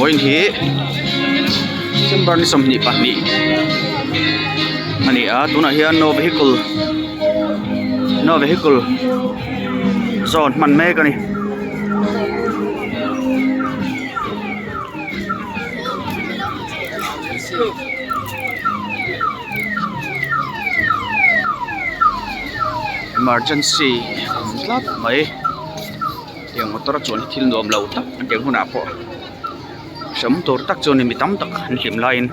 Vawiin hi December ni 22 a ni a tunah hian no vehicle no vehicle zone hman mek a ni. Emergency awm tlat mai tiang motor a chuan hi thil nuam lo tak an tiang hunah pawh hrehawm tur tak chu a ni mi tam tak an hlim laiin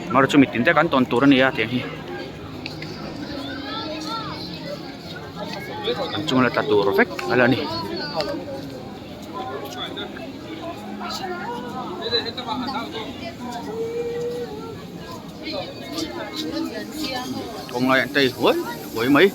amaherawhchu chu mi tin te kan tawn tur a ni a tiang hi an chunga la tla tur vek a la ni. Kawng lai an tei huai huai mai.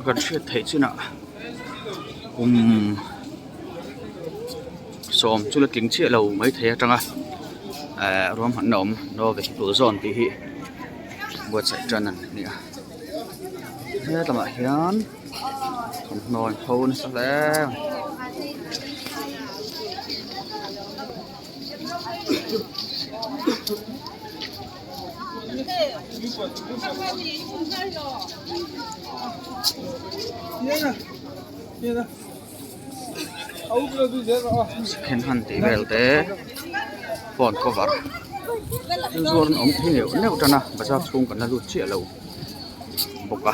Kan hriat theih chinah kum sawm chu la tling chiah lo maithei atanga ehh ruahmanna awm no vehicle zone tih hi buatsaih tan an ni a helamah hian thawmhnaw an pho nasa hle a ni. Second hand tih vel te phone cover thil zuar an awm thei neuh neuh tan a bazar chhung kan la lut chiah lo bawk a.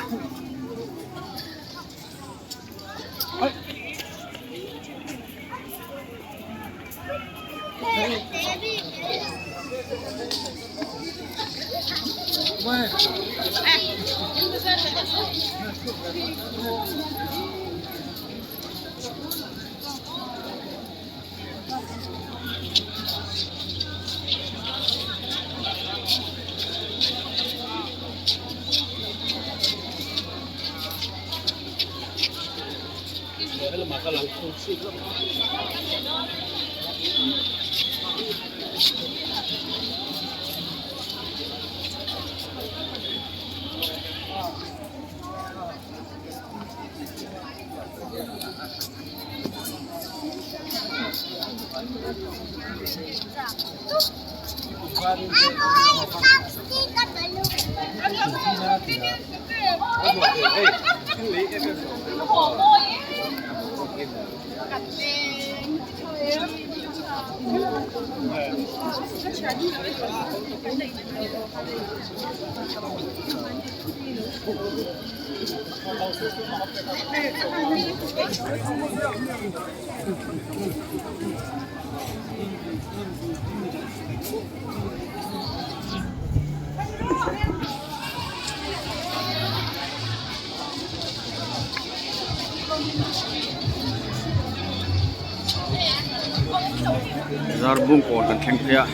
Bazar bung kawn kan thleng phei a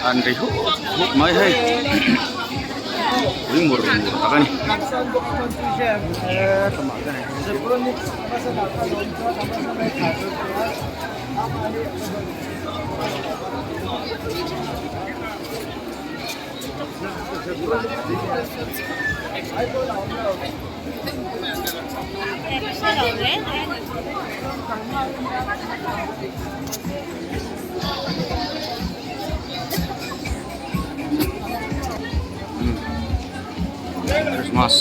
an ri hup hup mai hei ui mur mur tak a ni. Christmas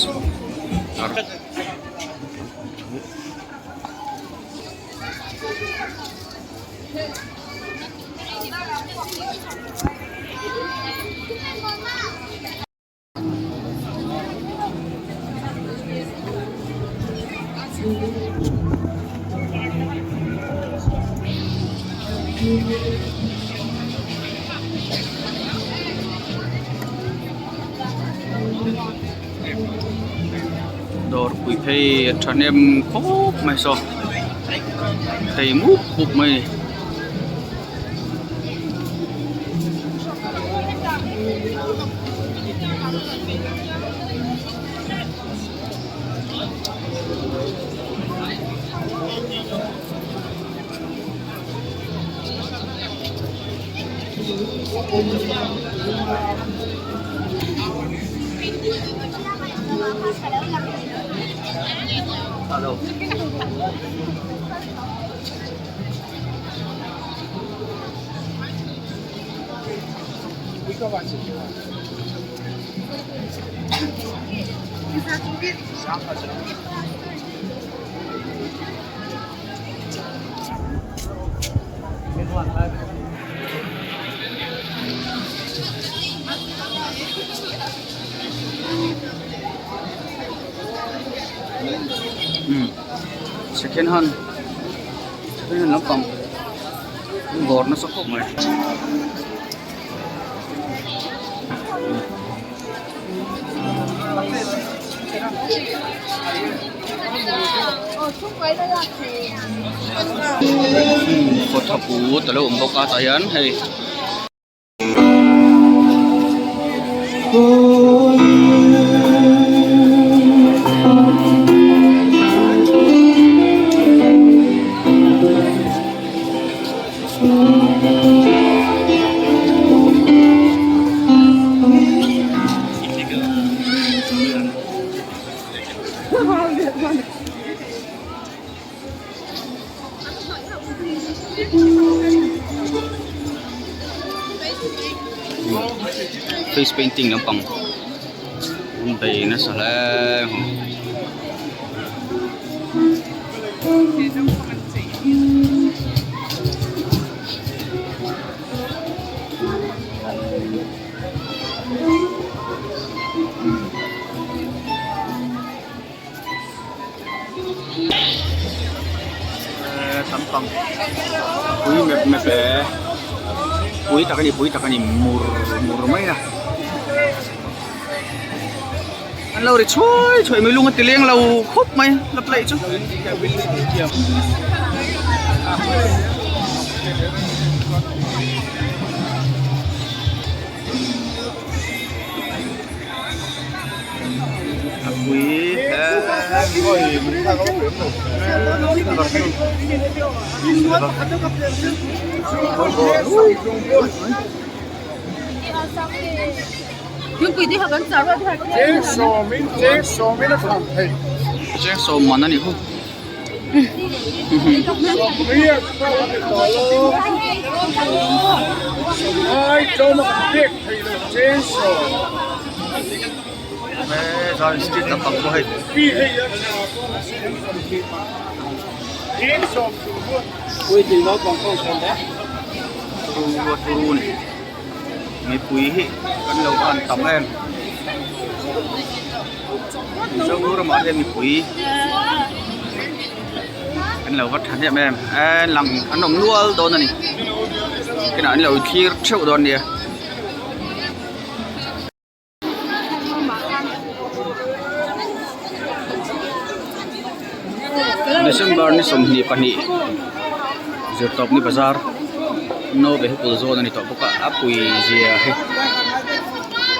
dawr pui phei a thahnem khawp mai saw thei mup mup mai a ni. Second hand second hand lampang an dawr nasa khawp mai. Kawtha put a lo awm bawk a tah hian hei. Face painting lampang an bei nasa hle a. Lampang pui mep mep e pui tak a ni pui tak a ni mur mur mai a an lo ri chhuai chhuai mai lung a ti leng lo khawp mai la play chu. A pui hle. Cheng sawm man a nih khu. Street lampang pawh hei. Turu a ni. Mipui hi kan lo van tam em Mizoramah hian mipui kan lo va thahnem em en lang an awm nual dawn a ni kinah an lo thlir theuh dawn nia. December ni 22 zirtawp ni bazar no vehicle zawn a ni tawh bawk a a pui zia hi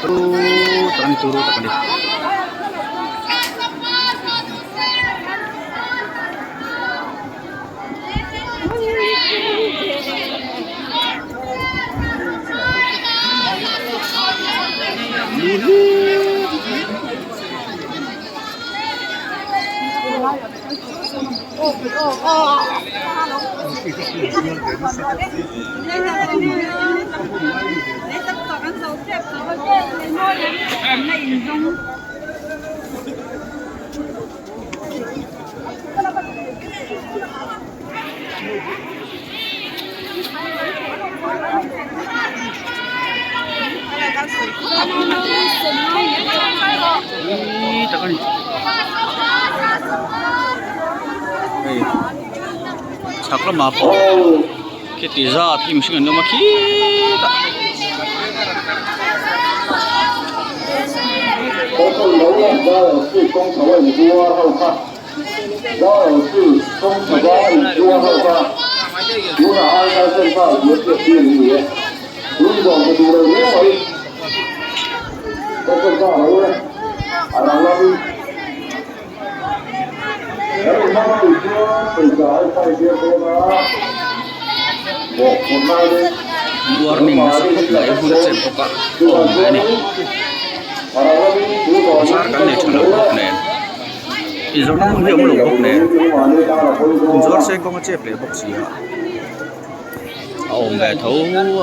turu tak a ni turu tak a ni. Tak a ni hei chhak lamah pawh khiti zat hi mihring an awm a khitah. Warning nasa khawp mai hmun a chep bawk a a awm ve a ni. Bazar kan nei tha lo bawk nen inzawrhna hmun hi a awm lo bawk nen inzuar se kawng a chep leh bawk si a a awm ve tho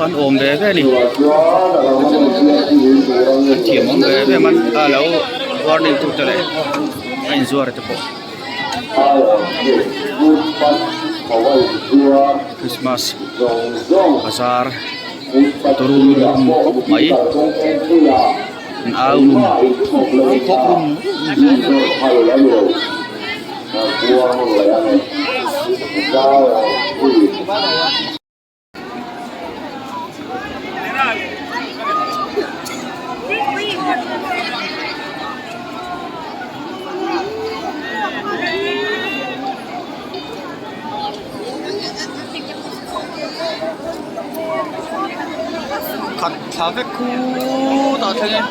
an awm ve ve a ni an thiam awm ve ve man a lo warning tute leh a inzuar te pawh. Christmas bazar tawrum rum khawp mai an au rum khawp rum Khat thla vek khutah thleng e.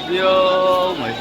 Viau mai.